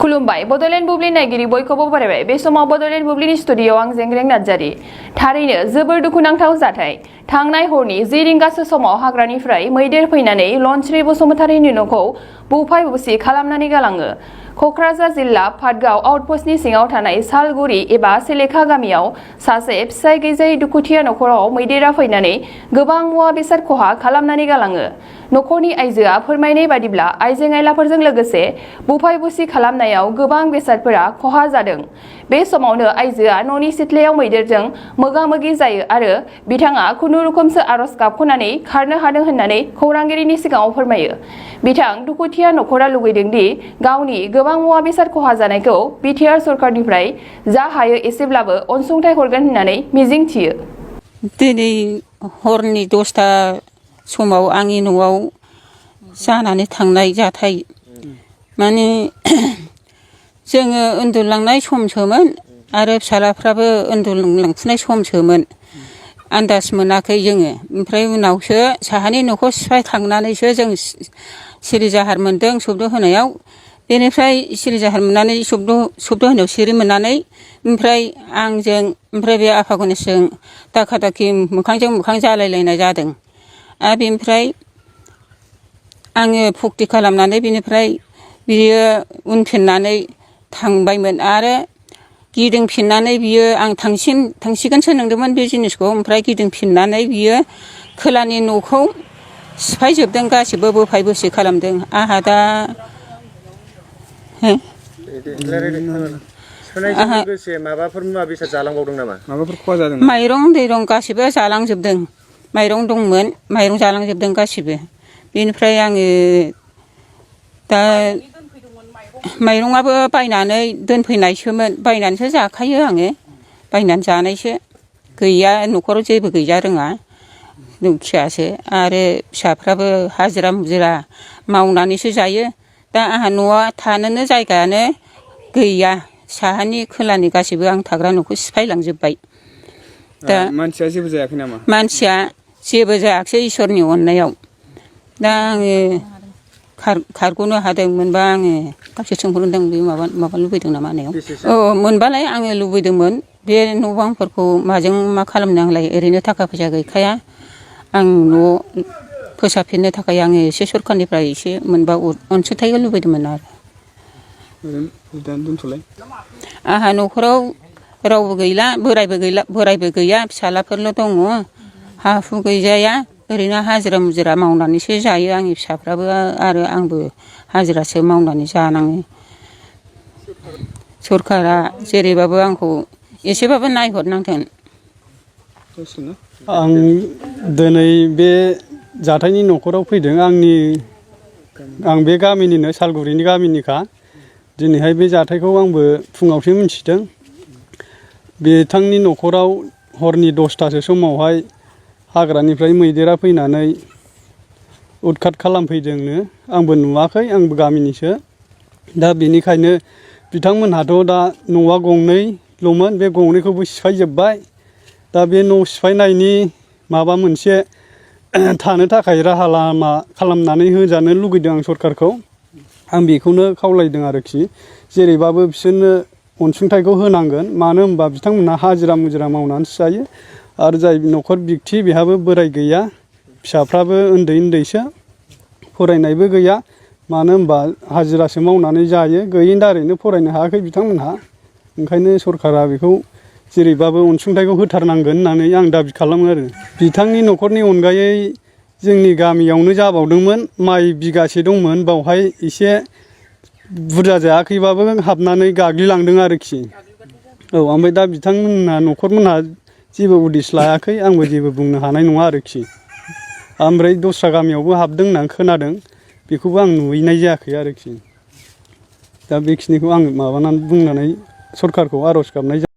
खुलुमबाय बड'लेण्ड बुब्लि नायगिरि बयखौबो बरायबाय। बे समाव बड'लेण्ड बुब्लिनि स्टुडिअ'आव आं जेंग्रें नार्जारि। थारैनो जोबोर दुखुनांथाव जाथाय। थांनाय हरनि 10 रिंगासो समाव हाग्रानिफ्राय मैदेर फैनानै लन्स्रि बसुमतारीनि न'खौ बुफाय बुसि खालामनानै गालाङो। क'क्राझार जिल्ला पाटगाव आउटप'स्टनि सिङाव थानाय सालगुरि एबा सेलेखा गामियाव सासे फिसाय गैजायै दुखुथिया न'खराव मैदेरा फैनानै गोबां मुवा बेसाद खहा खालामनानै गालाङो। न'खरनि आइजोआ फोरमायनाय बादिब्ला आइजें आइलाफोरजों लोगोसे बुफाय बुसि खालामनायाव गोबां बेसादफोरा खहा जादों। बे समावनो आइजोआ न'नि सिथ्लायाव मैदेरजों मोगा मोगि जायो आरो बिथाङा खुनुरुखुमसो आरज गाबख'नानै खारनो हादों होननानै खौरांगिरिनि सिगाङाव फोरमायो। बिथां दुखुथिया न'खरा लुगैदों दि गावनि गोबां मुवा बेसाद खहा जानायखौ बिटिआर सरकारनिफ्राय जा हायो एसेब्लाबो अनसुंथाइ हरगोन होननानै मिजिंथियो। दिनै हरनि 10टा समाव आंनि न'आव जानानै थांनाय जाथाय माने जोङो उन्दुलांनाय समसोमोन आरो फिसालाफ्राबो उन्दुलांफुनाय समसोमोन। आन्दाज मोनाखै जोङो। ओमफ्राय उनावसो साहानि न'खौ सिफायखांनानैसो जों सिरिजाहार मोनदों शब्द होनायाव। बेनिफ्राय सिरिजाहार मोननानै शब्द होनायाव सिरि मोननानै ओमफ्राय आंजों ओमफ्राय बे आफा गनेशजों दाखा दाखि मोखांजों मोखां जालायलायनाय जादों। आरो बेनिफ्राय आङो फक्ति खालामनानै बिनिफ्राय बियो उनफिननानै थांबायमोन आरो गिदिंफिननानै बियो आं थांसिगोनसो नंदोंमोन बे जिनिसखौ। ओमफ्राय गिदिंफिननानै बियो खोलानि न'खौ सिफायजोबदों, गासिबो बोफाय बोसि खालामदों। आंहा दा लोगोसे माबाफोर मुवा बेसाद जालांबावदों नामा? माबाफोर खहा जादों? माइरं दैरं गासिबो जालांजोबदों। माइरं दंमोन, माइरं जालांजोबदों गासिबो। बेनिफ्राय आङो दा माइरंआबो बायनानै दोनफैनायसोमोन, बायनानैसो जाखायो आङो, बायनानै जानायसो। गैया, न'खराव जेबो गैजा रोङा, दुखियासो। आरो फिसाफ्राबो हाजिरा मुजिरा मावनानैसो जायो। दा आंहा न'आ थानोनो जायगायानो गैया। साहानि खोलानि गासिबो आं थाग्रा न'खौ सिफायलांजोब्बाय। दा मानसिया जेबो जायाखै नामा? मानसिया जेबो जायाखिसै इसोरनि अननायाव। दा आङो खारग'नो हादोंमोनबा आङो गावसोर सोंहरदों बे माबा लुबैदों नामा होननायाव। मोनबालाय आङो लुबैदोंमोन बे न' बांफोरखौ माजों मा खालामनो, आंलाय ओरैनो थाखा फैसा गैखाया। आं न' फोसाबफिननो थाखाय आङो एसे सरखारनिफ्राय एसे मोनबा अनसुंथाइखौ लुबैदोंमोन आरो। आंहा न'खराव रावबो गैला, बोरायबो गैया, फिसालाफोरल' दङ। हा हु गैजाया, ओरैनो हाजिरा मुजिरा मावनानैसो जायो आंनि फिसाफ्राबो आरो आंबो हाजिरासो मावनानै जानाङो। सरखारा जेरैबाबो आंखौ एसेबाबो नायहरनांगोन। आं दिनै बे जाथायनि न'खराव फैदों। आं बे गामिनिनो, सालगुरिनि गामिनिखा। दिनैहाय बे जाथायखौ आंबो फुङावसो मिथिदों। बिथांनि न'खराव हरनि 10टासो समावहाय हाग्रानिफ्राय मैदेरा फैनानै उदखाट खालामफैदोंनो। आंबो नुवाखै, आंबो गामिनिसो। दा बेनिखायनो बिथांमोनहाथ' दा न'आ गंनैल'मोन, बे गंनैखौबो सिफायजोब्बाय। दा बे न' सिफायनायनि माबा मोनसे थानो थाखाय राहा लामा खालामनानै होजानो लुगैदों आं सरखारखौ। आं बेखौनो खावलायदों आरोखि। जेरैबाबो बिसोरनो अनसुंथाइखौ होनांगोन। मानो होनबा बिथांमोनहा हाजिरा मुजिरा मावनानैसो जायो। आरो जाय न'खर बिगथि बेहाबो बोराय गैया, फिसाफ्राबो उन्दै उन्दैसो, फरायनायबो गैया। मानो होनबा हाजिरासो मावनानै जायो, गैयिनि दारैनो फरायनो हायाखै बिथांमोनहा। ओंखायनो सरखारा बेखौ जेरैबाबो अनसुंथाइखौ होथारनांगोन होननानै आं दाबि खालामो आरो। बिथांनि न'खरनि अनगायै जोंनि गामियावनो जाबावदोंमोन। माइ बिगासे दंमोन, बावहाय एसे बुरजा जायाखैबाबो हाबनानै गाग्लिलांदों आरोखि। औ, ओमफ्राय दा बिथांमोनहा न'खरमोनहा जेबो उदिस लायाखै, आंबो जेबो बुंनो हानाय नङा आरोखि। ओमफ्राय दस्रा गामियावबो हाबदों होननानै खोनादों, बेखौबो आं नुहैनाय जायाखै आरोखि। दा बेखिनिखौ आं माबानानै बुंनानै सरखारखौ आर'ज गाबनाय जाबाय।